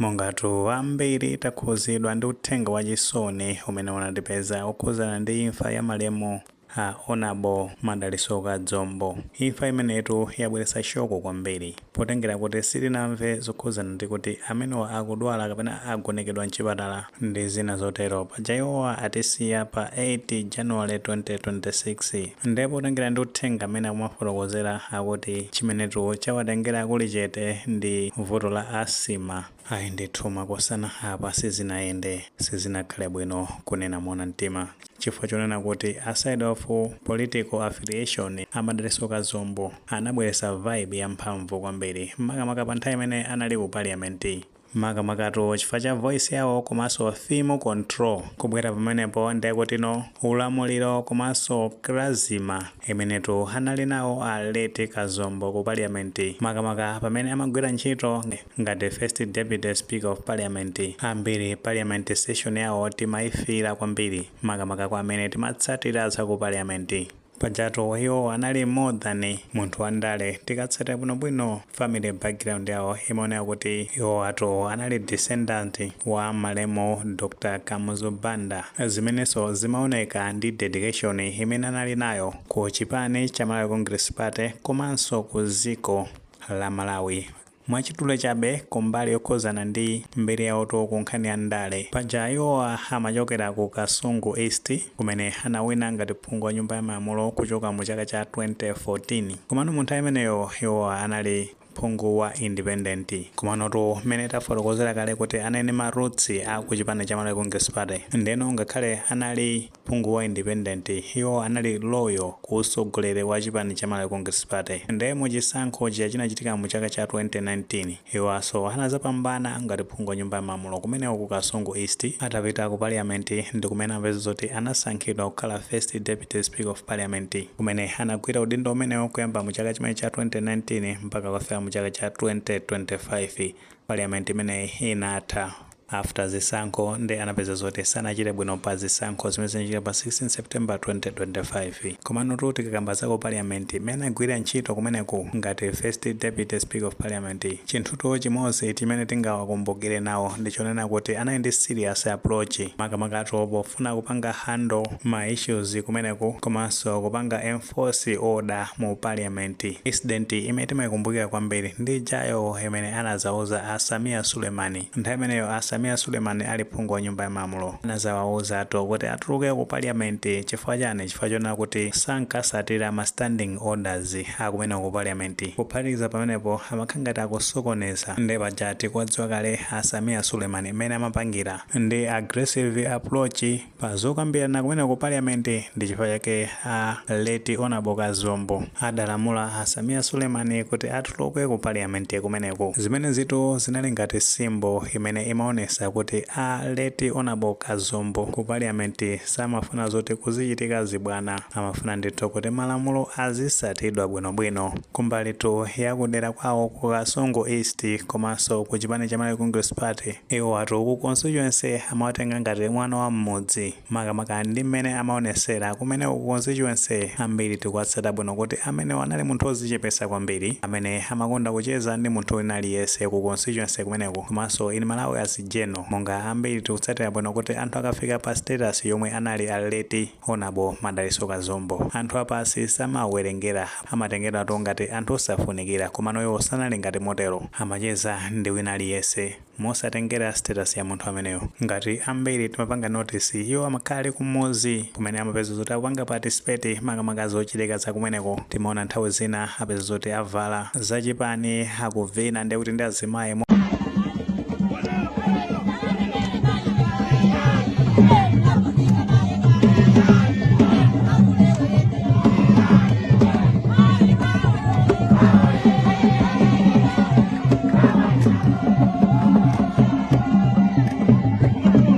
Mongatu ambiri takhuzidwa ndi uthenga wachisoni umene unatipeza okhuzana ndi imfa ya malemu a Honorable Madalitso Kazombo. Imfa imenetu yabweretsa shock kwambiri, potengera kuti sitinamve zokhuzana ndi kuti amenewa akudwala kapena agonekedwa mchipatala ndi zina zotero. Paja iwowa atisiya pa 8 January 2026. Ndipo potengera ndi uthenga amene akumafotokozera, akuti chimenetu chawatengera kuli chete ndi vuto la asthma. Ayi ndithu makosana, apa sizinayende, sizinakhale bwino kunena mona mtima, chifukwa chonena kuti aside of political affiliation, a Madalitso Kazombo anabweretsa vibe yamphamvu kwambiri, makamaka pa nthawi imene anali ku parliament, makamakatu chifukwa cha voice yawo komanso theme control. Kubwera pamenepo ndiye no ulamuliro komanso charisma imenetu anali nawo a late Kazombo ku parliament, makamaka pamene amagwira ntchito ngati First Deputy Speaker of Parliament. Ambiri parliament session yawo timayifira kwambiri, makamaka kwa amene timatsatira za ku parliament. Pajatu iwo anali more than munthu wandale. Tikatsatira bwinobwino family background yawo, imaoneka kuti iwo atu anali descendant wa malemu Dr Kamuzu Banda, zimenenso zimaoneka ndi dedication imene anali nayo ku chipani cha Malawi Congress Party komanso ku dziko la Malawi. Mwachidule chabe, kumbali yokhuzana ndi mbiri yawoto ku nkhani ya ndale, paja iwowa amachokera ku Kasungu East, kumene anawina ngati phungu wa nyumba ya malamulo kuchoka mu chaka cha 2014. Komano mu nthawi imeneyo iwowa anali phungu wa independent. Komanotu mmene tafotokozera kale kuti anali ma roots a ku chipani cha Malawi Congress Party, ndeno ngakhale anali phungu wa independent, iwo anali loyal ku utsogoleri wa chipani cha Malawi Congress Party. Ndiye muchisankho chija chinachitika mu chaka cha 2019, iwaso anazapambana ngati phungu wa nyumba ya malamulo kumeneko ku Kasungu East. Atapita ku parliament ndi kumene apeza zoti anasankhidwa kukhala First Deputy Speaker of Parliament, kumene anagwira udindo umenewo kuyamba mu chaka chimene cha 2019 mpaka kufika mu chaka cha 2025. Parliament imeneyi inatha after zisankho, ndi anapeza zoti sanachite bwino pa zisankho zimene zinachitika pa 16 September 2025. Komano tu tikakamba zako parliament, imene agwira ntchito kumeneku ngati First Deputy Speaker of Parliament, chinthuto chimodzi chimene tingawakumbukire nawo ndichonena kuti anali ndi serious approach, makamakatu pofuna kupanga handle ma issues kumeneku komanso kupanga enforce order mu parliament. Incident imene timayikumbukira kwambiri ndi jayo imene anazauza a Samia Sulemani. Nthawi imeneyo a Samia Sulemani ali phungu wa nyumba ya malamulo, anazawauza to kuti atuluke ku parliament. Chifukwa chani? Chifukwa chonena kuti sankasatira ma standing orders akumene ku parliament. Kuphatikiza pamenepo, amakhala ngati akusokoneza. Ndi paja tikuwadziwa kale a Samia Sulemani imene amapangira ndi aggressive approach pa zokambirana kumene ku parliament. Ndi chifukwa chake a late Honorable Kazombo adalamula a Samia Sulemani kuti atuluke ku parliament kumeneko. Zimene zitu zinali ngati symbol imene imaonesa kuti a late Honorable Kazombo ku parliament samafuna zoti kuzichitika zibwana, amafuna ndithu kuti malamulo azisatidwa bwinobwino. Kumbalitu yakudera kwawo ku Kasungu East komanso ku chipani cha Malawi Congress Party, iwo atu ku constituency amawatenga ngati mwana wa mmudzi, makamaka ndi mmene amaonesera kumene ku constituency. Ambiri tikuwatsata bwino kuti amene anali munthu wodzichepesa kwambiri, amene amakonda kucheza ndi munthu wina aliyense ku constituency kumeneko komanso in Malawi as general. Monga ambiri tikutsatira bwino kuti anthu akafika pa status yomwe anali a late Honorable Madalitso Kazombo, anthu apasi samawerengera, amatengedwa ngati anthu osafunikira. Komano iwo sanali ngati motero, amacheza ndi wina aliyense mosatengera status ya munthu ameneyo. Ngati ambiri timapanga notice, iwo amakhala kumuzi kumene amapeza zoti akupanga participate makamaka zochitika za kumeneko. Timaona nthawi zina apeza zoti avala zachipani, akuvina ndi kuti ndi azimayi.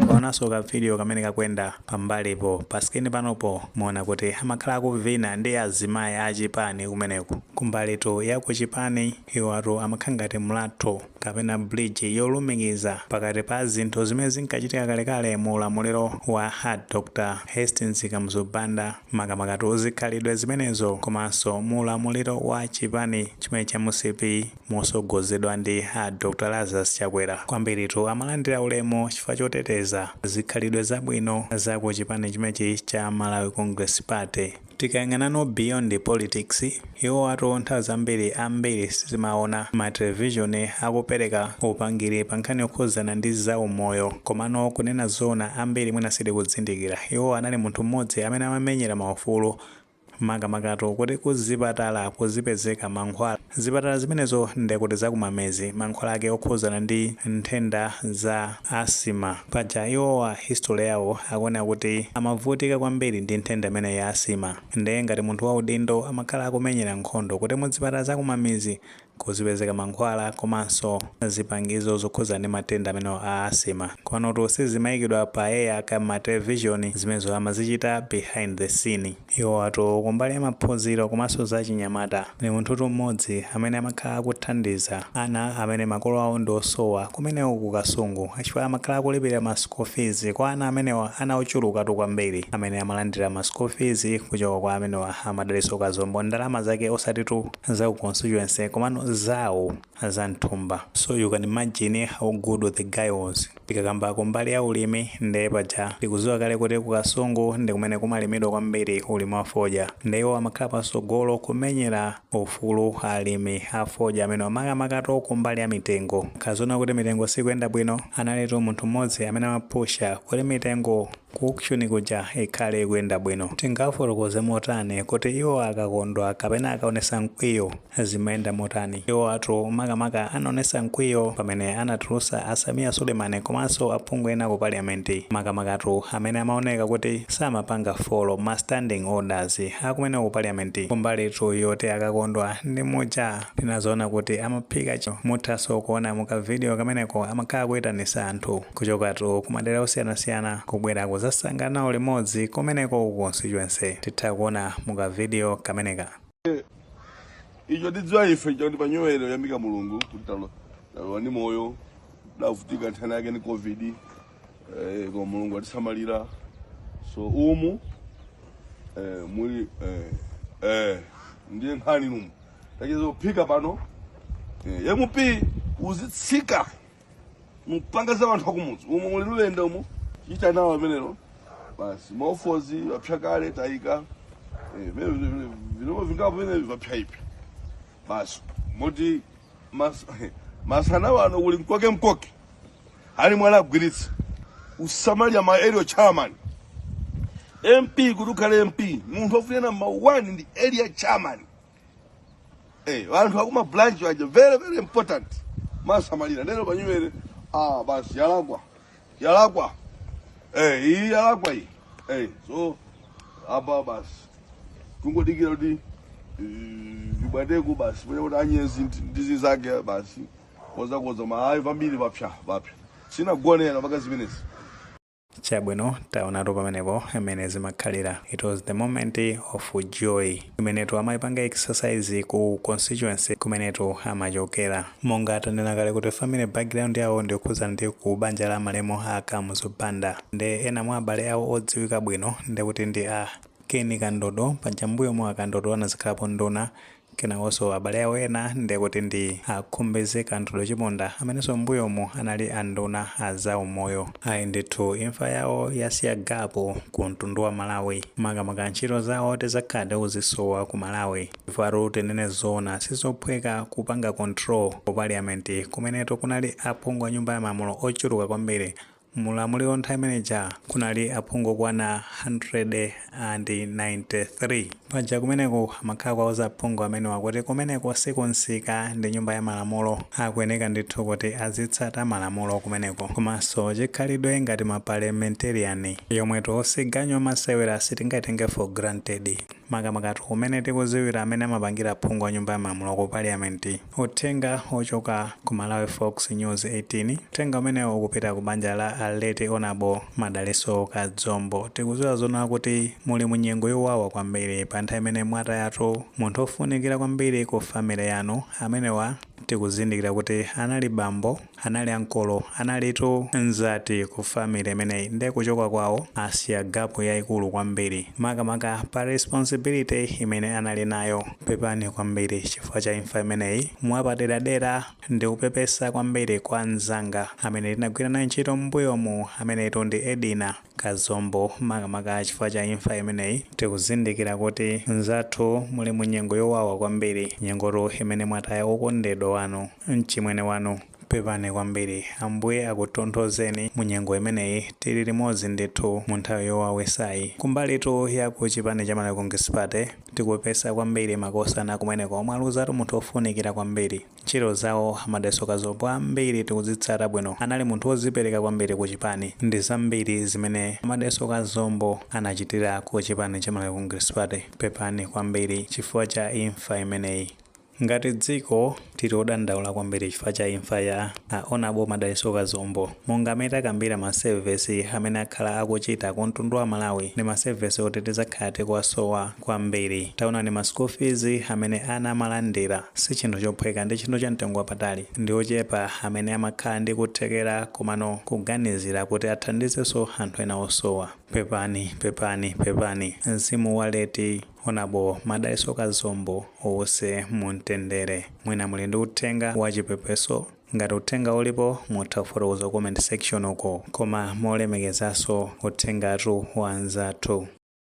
Onanso ka video kamene kakwenda pambalipo pa screen panopo, muona kuti amakhala akuvina ndi azimayi achipani kumeneko. Kumbalitu ya kuchipani, iwo atu amakhala ngati mlatho, ngati Kapena bridge yolumikiza pakati pa zinthu zimene zinkachitika kalekale mu ulamuliro wa a Dr Hastings Kamuzu Banda, makamakatu zikhalidwe zimenezo, komanso mu ulamuliro wa chipani chimene cha MCP mosogozedwa ndi a Dr Lazarus Chakwera. Kwambiritu amalandira ulemu chifukwa choteteza zikhalidwe zabwino za ku chipani chimenechi cha Malawi Congress Party. Tikayang'anano beyond politics, iwo atu nthawi zambiri ambiri sitimaona ma television akupereka upangiri pa nkhani yokhuzana ndi zaumoyo, komano kunena zona, ambiri mwina sitikudzindikira, iwo anali munthu mmodzi amene amamenyera maufulu, makamakatu kuti kuzipatala kuzipezeka mankhwala. Zipatala zimenezo ndekuti zakumamezi, mankhwala ake okhuzana ndi nthenda za asthma. Paja iwowa history yawo akuoneka kuti amavutika kwambiri ndi nthenda imene ya asthma, ndiye ngati munthu waudindo amakhala akumenyera nkhondo kuti muzipatala zakumamizi kuzipezeka mankhwala komanso zipangizo zokhuzana ndi matenda amenewo a asthma. Komanotu sizimayikidwa pa air kama television, zimenezo amazichita behind the scene. Iwo atu kumbali ya maphunziro komanso za chinyamata, ndi munthutu mmodzi amene amakhala akuthandiza ana amene makolo awo ndi osowa kumeneko ku Kasungu, chifukwa amakhala akulipira ma school fees kwa ana amenewa, ana ochulukatu kwambiri amene amalandira ma school fees kuchoka kwa amenewa a Madalitso Kazombo, ndalama zake osatitu za ku constituency, komano zawo za mthumba. So you can imagine how good the guy was. Tikakamba kumbali ya ulimi, ndiye paja tikudziwa kale kuti ku Kasungu ndi kumene kumalimidwa kwambiri ulimi wa fodya, ndiwo amakhala patsogolo kumenyera ufulu alimi a fodya amene makamakatu kumbali ya mitengo. Kazoona kuti mitengo sikuyenda bwino, analitu munthu mmodzi amene amapusha kuti mitengo ku auction kuja ikhale ikuyenda bwino. Tingafotokoze motani kuti iwo akakondwa kapena akaonesa mkwiyo zimayenda motani? Iwo atu makamaka anaonesa mkwiyo pamene anatulusa a Sameer Suleman komanso aphungu ena ku parliament, makamakatu amene amaoneka kuti samapanga follow ma standing orders akumene ku parliament. Kumbalitu yoti akakondwa ndi muja tinazoona kuti amaphika, muthanso kuona muka video kameneko, amakhala kuyitanisa anthu kuchokatu kumadera osiyanasiyana kubwera kuzasangana nawo limodzi kumeneko ku constituency. Titha kuona muka video kameneka. Icho tidziwa ife chakuti panyoero yamika Mulungu kuti talowa ndi moyo. Davutika nthani yake ni COVID, koma Mulungu atisamalira. So umu muli ndiye nkhani numu tacheza kuphika pano. MP uzitsika mupanga za anthu akumudzi umu muli lulenda umu chita nawo amenero basi. Maofozi vapya kale tayika, vilombo vingapo vene vapya ipi basi moti masana wano kuli mkoke mkoke ali mwana agwiritsa usamalira ma area chairman. MP kuti ukhale MP, munthu ofunira number one ndi area chairman. Anthu akuma branch aja very very important, masamalira ndero panywere. Ah, basi yalakwa yalakwa, iyi yalakwa iyi. So apa basi kungodikira kuti vibwateko basi pene kuti anyezi ndizi zake basi kozakoza maayi vambiri vapya vapya sinagonera mpaka zimenezi. Chabwino, taonatu pamenepo imene zimakhalira. It was the moment of joy imenetu amayipanga exercise ku constituency kumenetu amachokera. Monga tanena kale kuti family background yawo ndikukhudzana ndi ku banja la malemu a Kamuzu Banda, ndi ena mwa abale awo odziwika bwino ndikuti ndi a Ken Kandodo. Paja mbuyo mwa Kandodo anazikhalapo nduna. Kenawonso abale awo ena ndikuti ndi Akhumbeze Kandodo Chiponda, amenenso mbuyomu anali anduna a zaumoyo. Ayi ndithu, imfa yawo yasiya gap ku mtundu wa Malawi, makamaka ntchito zawo tizakhala tikuzisowa ku Malawi. Chifukwa tinene zoona, sizophweka kupanga control ku parliament kumenetu kunali aphungu a nyumba ya malamulo ochuluka kwambiri. Mulamuliro nthawi imeneja kunali aphungu okwana 193. Paja kumeneko amakhala kwauza aphungu amenewa kuti kumeneko sikunsika, ndi nyumba ya malamulo, akuyeneka ndithu kuti azitsata malamulo kumeneko komanso chikhalidwe ngati ma parliamentarian yomwetu siganyo masewera, sitingaitenge for granted, makamakatu kumene tikuziwira amene amapangira aphungu a nyumba ya malamulo ku parliament. Uthenga ochoka ku Malawi Fox News 18, uthenga umenewo ukupita ku banja la a late Honorable Madalitso Kazombo. Tikuziwa zoona kuti muli mu nyengo yowawa kwambiri pa nthawi imene mwatayatu munthu ofunikira kwambiri ku family yanu. Amenewa Tikuzindikira kuti anali bambo, anali ankolo, analitu nzati ku family imeneyi. Nde kuchoka kwawo asiya gap yayikulu kwambiri, makamaka pa responsibility imene anali nayo. Pepani kwambiri chifukwa cha imfa imeneyi. Mwapaderadera ndikupepesa kwambiri kwa anzanga amene tinagwira naye ntchito m'mbuyomu, amenetu ndi Edina Kazombo, makamaka chifukwa cha imfa imeneyi. Tikuzindikira kuti nzathu muli mu nyengo yowawa kwambiri, nyengotu imene mwataya wokondedwa wanu, mchimwene wanu. Pepani kwambiri, Ambuye akutonthozeni mu nyengo imeneyi. Tili limodzi ndithu mu nthawi yowawisayi. Kumbalitu ya ku chipani cha Malawi Congress Party, tikupepesa kwambiri makosana kumeneko omwe aluzatu munthu ofunikira kwambiri. Ntchito zawo a Madalitso Kazombo ambiri tikuzitsata bwino. Anali munthu wozipereka kwambiri ku chipani, ndi zambiri zimene a Madalitso Kazombo anachitira ku chipani cha Malawi Congress Party. Pepani kwambiri chifukwa cha imfa imeneyi. Ngati dziko tili odandaula kwambiri chifukwa cha imfa ya a Honourable Madalitso Kazombo. Monga amene takambira, ma service amene akhala akuchita ku mtundu wa Malawi ndi ma service oti tizakhala tikuwasowa kwambiri. Taonani, ma school fees amene ana amalandira si chinthu chophweka, ndi chinthu cha mtengo wapatali. Ndi ochepa amene amakhala ndi kuthekera komano kuganizira kuti athandizenso anthu ena osowa. Pepani, pepani, pepani. Mzimu wa late Honourable Madalitso Kazombo uwuse mumtendere. Mwina muli ndi uthenga wa chipepeso. Ngati uthenga ulipo, mutha kufotokoza comment section uko, koma molemekezanso uthengatu wa anzathu.